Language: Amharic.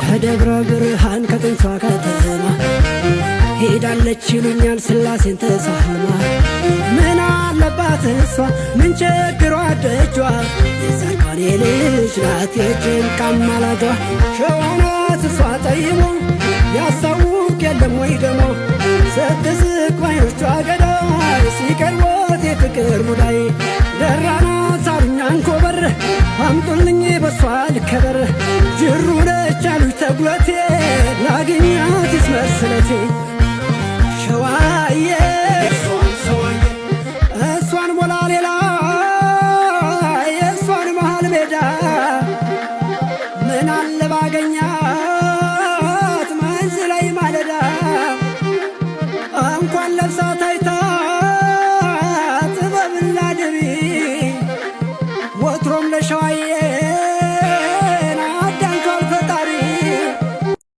ከደብረ ብርሃን ከጥንቷ ከተማ ሄዳለች ይሉኛል ስላሴን ተሳልማ። ምን አለባት እሷ፣ ምን ቸግሯ ደጇ? የጻድቃኔ ልጅ ናት የጭንቅ አማላጇ። ሸዋ ናት እሷ ጠይሞ፣ ያስታውቅ የለም ወይ ደሞ? ስትስቅ ባይኖቿ ገዳይ፣ ሲቀርቧት የፍቅር ሙዳይ። ደራናት አሉኝ አንኮበር፣ አምጡልኝ በሷ ልከበር። ጅሩ ነች አሉኝ ተጉለቴ፣ ላግኛት ይስመር ስለቴ።